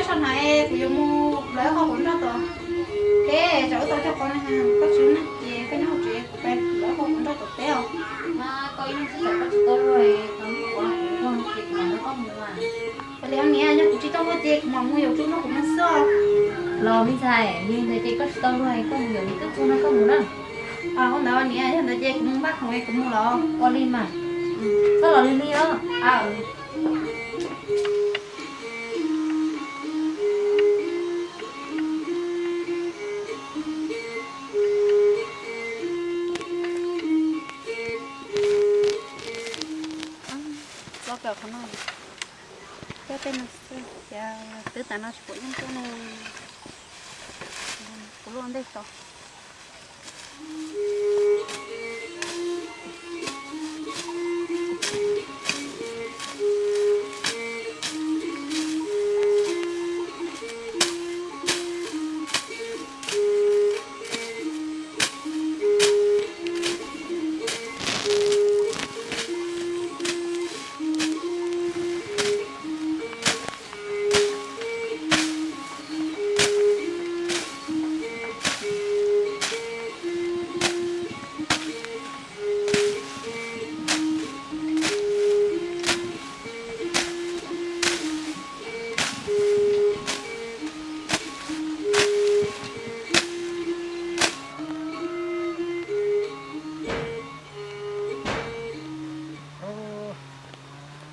Txog na, kuv yuav mus lawv qhov kuv nrog tom teb, tsam wb tau cog qos na, koj tsis neej ces koj nyob hauv tsev, kuv pais lawv qhov kuv nrog tom teb os. Koj ib leeg xwb, koj tsis tau luag, kuv ua kuv ua ces kuv mam nrog koj mus. Ua li os niam, yog kuv tsis tau luag ces kuv mam mus yaum Tsuj nrog kuv mus xwb. Los me ntxhais, yog ntawd ces koj tsis tau luag, koj mus yaum nws twb txog no koj mus na. Ua ntawd niam, yog ntawd ces kuv mus npaj khoom es kuv mus los. Ua li mas, koj los lig lig os. Txog kawm qhov no, coj tej no xwb, twb tas no tsis pom yeej tuaj ne. Kuv luaj ntej tau.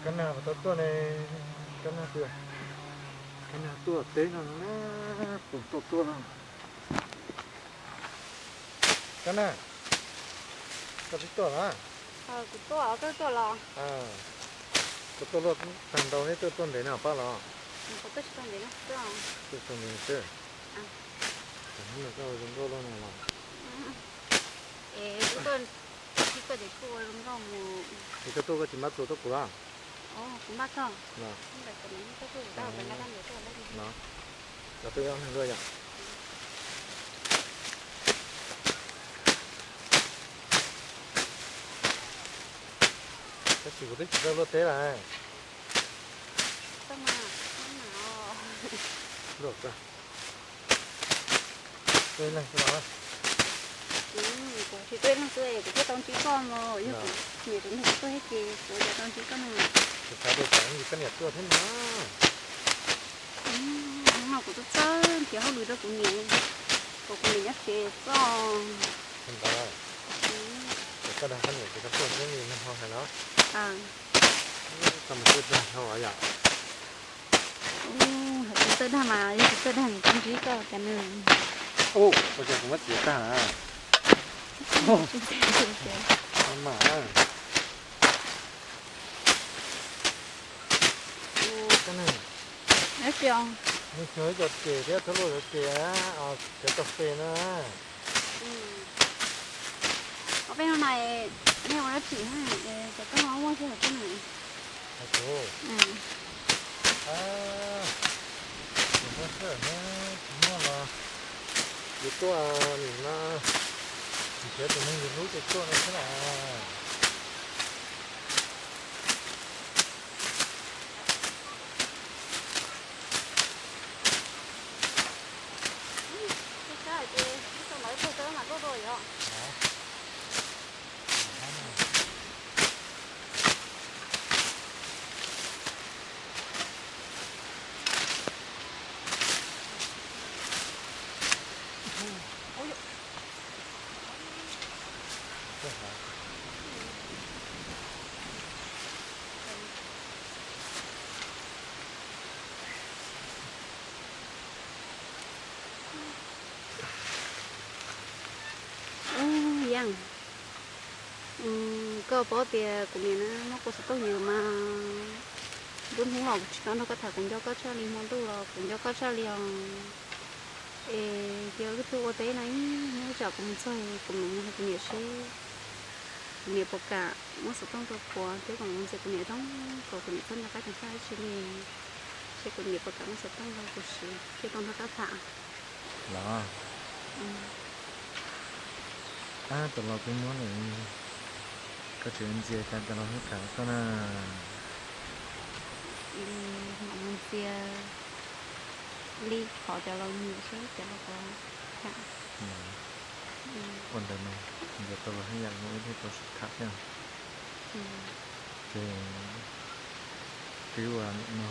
Kab Nag puas tau tuaj ne? Kab Nag twb, Kab Nag tuaj teb no na, puas tau tuaj no? Kab Nag, koj twb tuaj los? Kuv tuaj, koj tuaj los? Koj tuaj luaj tag nrau thiab tuaj tuaj ntev no pab los? Tuaj tuaj ntev xwb. Koj zoo nkauj luaj no los? Es koj tuaj koj tsis npaj txuas tuaj kuv los? Kuv npaj txog. Los, koj tuaj ob leeg luaj yom? Tab sis kuv twb tsis tau luaj teb lawm. Luaj kawg. Tuaj ib leeg xwb los? Kuv tsis tuaj ib leeg xwb es kuv thiaj tau ntsib koj mog, yog kuv niam tus neeg tuaj thiab ces kuv yuav tau ntsib koj no. Kuv xav tias tsam ib ntsis koj niam tuaj thiab no. Hnub no kuv txawj txawj nrhiav hauj lwm rau kuv niam, kom kuv niam nyob tsev txoj. Ntawd, ces koj dag koj niam ces koj tuaj ntsib li neeg ho hais los? Koj mus tuaj dag dhau yom? Hais txawj dag mas yog tsis txawj dag nws tsis ntsib koj cas nws. Ua cas kuv muab txiav tag na? Mas nws xyov ib co ces thiab txhob luaj cov ces, cov kas fes no. Ob peb hnub no nej ua dab tsi, cov koj ho muaj sij hawm tuaj na? Kuv, kuv muaj sij hawm na, kuv muaj los kuv tuaj nim no nrhiav tus neeg yus hlub ces tuaj no xwb na. Ub, Yeej, koj paub tias kuv niam na muaj kua xov tooj ywg mas, nruab hnub los kuv tsis tau nrog koj tham, kuv nco koj tshaj li, hmo ntuj los kuv nco koj tshaj li os. Es cia wb tuaj ua teb no ib hnub, tsam kuv mus txog kuv mam mus hais kuv niam seb kuv niam puas kam muab xov tooj rau kuv, thiab kuv mam mus ntxias kuv niam zoo, kom kuv niam txhob nco qab ceev faj dab tsi li, seb kuv niam puas kam muab xov tooj rau kuv siv thiaj tau nrog koj tham. Los, ab, tus laus kua muab lawm, koj tseem ntxias cas tus laus hnub khav koj na. Mam mus ntxias. li qhov cov laus nyiam xwb, cov laus tau tham. Ua ntawd no, yog tau los haj yam zoo ib tug tau sib tham thiab. Ces twb ua no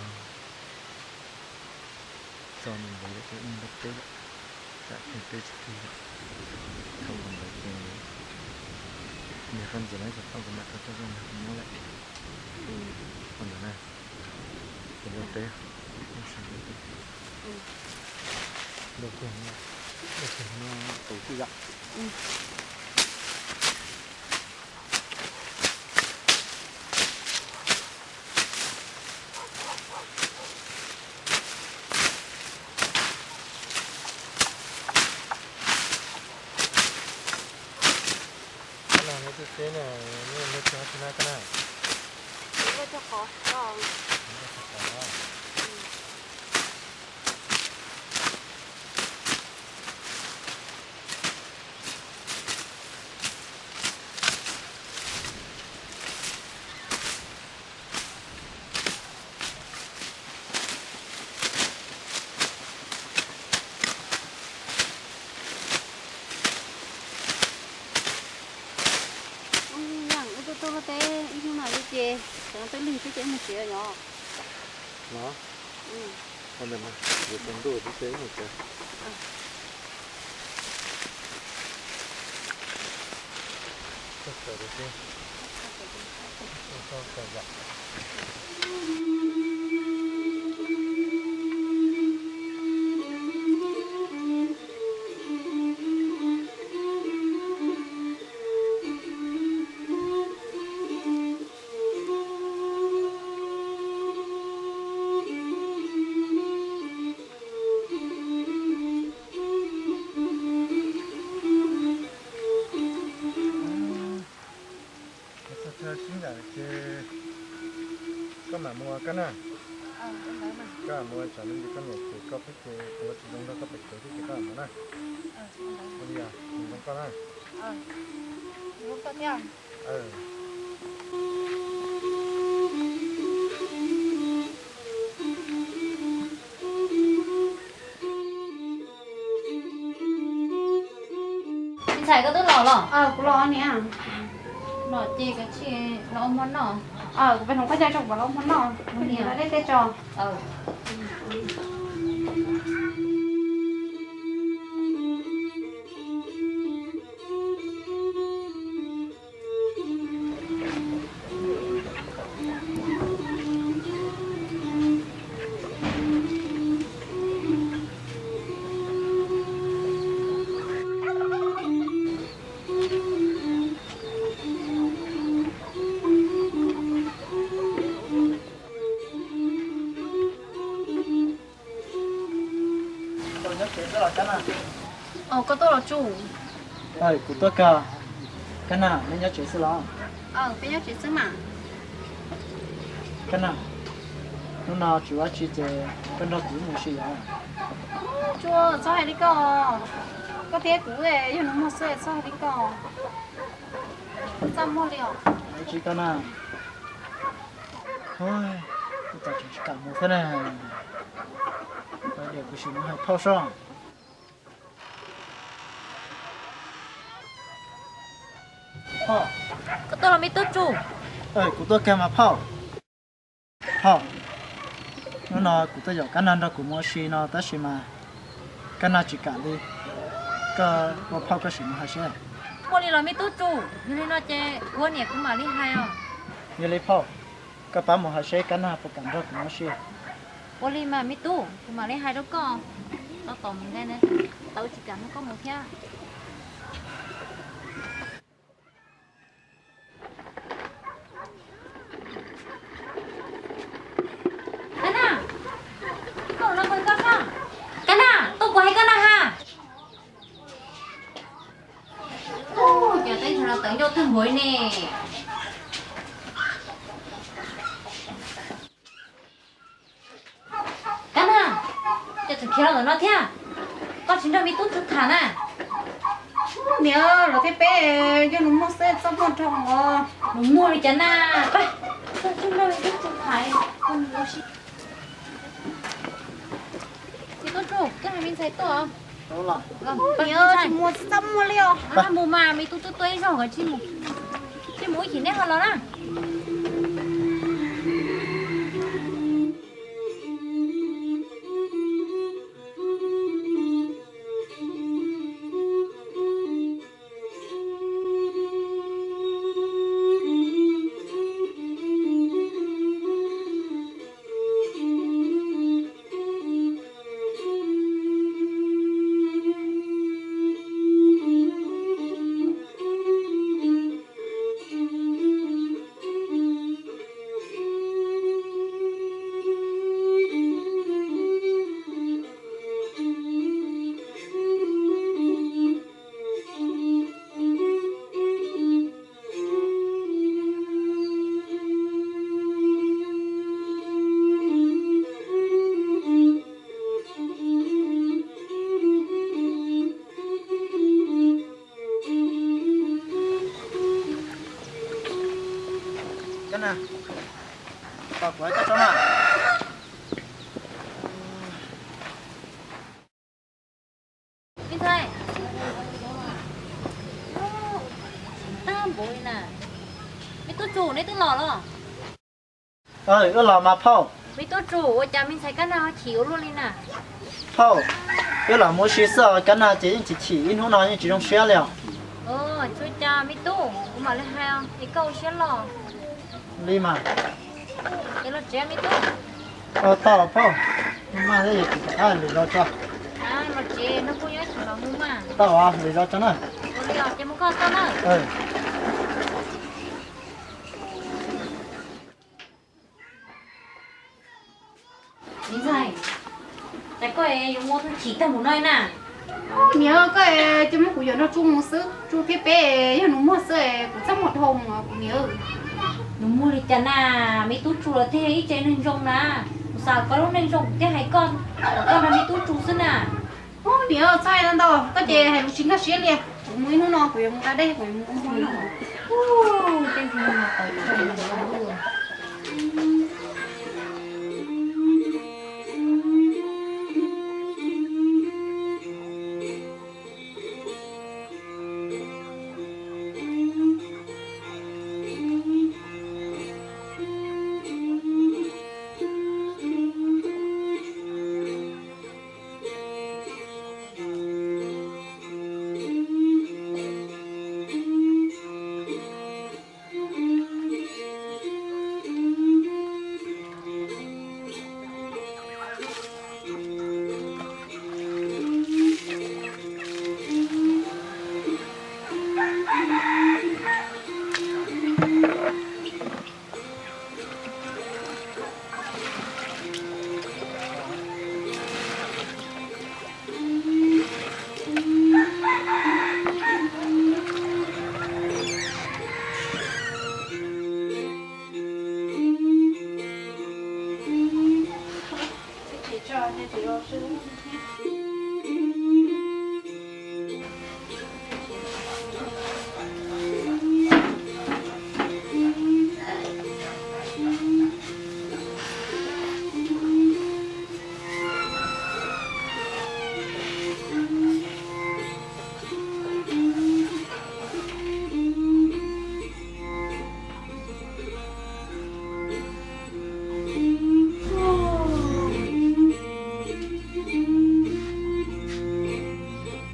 tso nws ntawd lawm, ib npab teb lawm, tsam peb tsis tig lawm. Thaum ntawd ces niag qab ntxiv lawm, xav tau kuv mam rau toj rau nws muab lawm. Ua ntawd na, ces luag teb, luag sawv ntawd teb, luag kiag no, luag kiag no tus tij yom. Koj na, neb tib teb na, neb luaj txog tsi na koj na? Luaj txog qhov. Wb tuaj tuaj luaj teb ib hnub no ces cov no twb lig xwb ces wb mus tsev os. Los, ua ntawm no, yuav tsaus ntuj tib si wb mus tsev. Txog chaw sib ncaim ces koj mam mus koj na. Koj mam mus, tsam no ces koj niam ces koj peb ces kuv tsis zoo nrog koj pem kev thiab ces koj mam mus na. Ua li os, mus zoo koj na. Tsis ntxhais, koj twb los los? Kuv los niam. Los ces kav tsij los ua hmo noj. Kuv pem hloov qhov ncauj tso, kuv mam los ua hmo noj. Ua niam, los dej tej tso. Koj tuaj los tsuj? Kuv tuaj kawg. Kab Nag, neb nyob tsev xwb los? Peb nyob tsev xwb mas. Kab Nag, hnub no tsis ua dab tsi ces koj nrog kuv mus ua si os. Tsuj, txhob hais li koj. Koj thiab kuv yog nus muag xwb, txhob hais li koj. Txaj muag li os. Tsis koj na. Ua cas tseem tsis kam mus thiab ne? Ua cas kuv sim mus hais phauj soj. Phauj. Koj tuaj los me tub Tsuj? Kuv tuaj kawg mas phauj. Phauj, hnub no kuv tuaj yaum Kab Nag nrog kuv mus ua si no tab sis mas Kab Nag tsis kam li. Koj ua phauj koj sim mus hais seb. Ua li los me tub Tsuj, yog li no ces kuv ua niam kuv mam li hais os. Yog li phauj, koj pab mus hais seb Kab Nag puas kam nrog kuv mus ua si. Ua li mas me tub, kuv mam li hais rau koj. Tab tom mus nqe ne, tau tsis kam nrog koj mus thiab. Kab Nag, koj los puas koj soj? Kab Nag, tuaj kuv hais koj na ha. Ua cas teb chaws no tawv ncauj tag npaum li ne. Kab Nag, cas tseem khiav los ntawm no thiab? Koj tsis nrog me tub Tsuj tham na? Niam, los thiab peb yog nus muag xwb, txaj muag dhau os. Nus muag li cas na? Pab, koj tsis nrog me tub Tsuj tham, koj mus ua si. Me tub Tuaj. Niam, tsis mus tsis txaj muag li os. Mus mas me tub twb tuaj ib zaug, tsis mus ib chim neb ho los na. Me ntxhais, tag npaum li na. Me tub Tsum, neb twb los los? Wb los mas phauj. Me tub Tsum, ua cas me ntxhais Kab Nag ho chim ua luaj li na? Phauj, wb los mus ua si xwb, Kab Nag ces yeej chim chim ib hnub no yeej tsis zoo siab li os. Tsuas cas me tub, kuv mam li hais es koj ua siab loj. Li mas. Es los tsev me tub. Tau phauj, maj thiab yog tsis rov qab lwm zaus tso. Los tsev no kuj yuav ib chim los mus mas. Tau, lwm zaus tso na. Ua li os, ces mus koj tau na. Me ntxhais, cas koj yuav ua tub chim tag npaum no na? Niam, koj cia muab kuv yuam nrog Tsu mus xwb, Tsu thiab peb yog nus muag xwb, kuv txaj muag dhau mus kuv niam. Nus muag li cas na, me tub Tsu los thiaj ib tsev neeg zoo na. Kuv xav koj lub neej zoo kuv thiaj hais koj, kom koj nrog me tub Tsu xwb na. Niam, txhob hais ntau, koj ces hais lus tsis nkag siab li. Kuv mus ib hnub no kuv yuav mus da dej, kuv yuav mus ua hmo noj.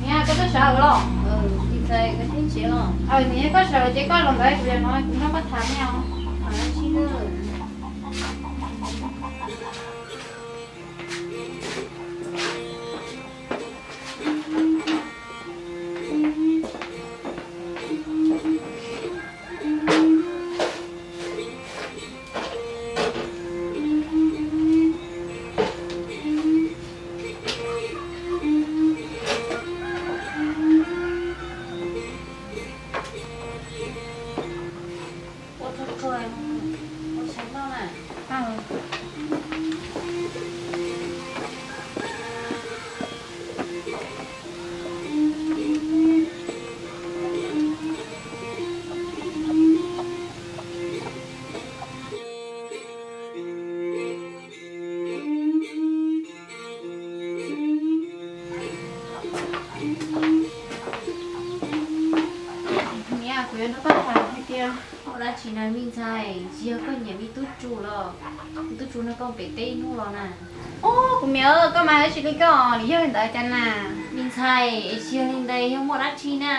Niam, koj twb sawv los? Niam, koj sawv ces koj los ntawd kuv yuav nrog koj tham ne os. Ua tsuag tsuag, ua tshais noj na. Nws nrog koj tham hais tias muaj dab tsi na me ntxhais, tsis yog koj nyiam me tub Tsu los? Me tub Tsu nrog koj pem teb ib hnub los na. Ub, kuv niam, koj mas tsis li koj, nws yog li ntawd cas na? Me ntxhais, es tsis yog li ntawd yog muaj dab tsi na?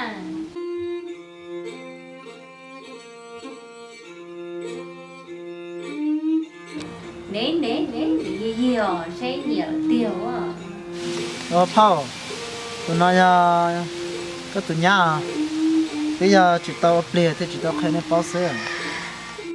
Ne ne ne, yig yig os, seb nyiam lawm tiag ua. Ua phauj, tus no yog koj tus nyab? Twb yog tsis tau ua pliag thiaj tsis tau qhia nej paub xwb.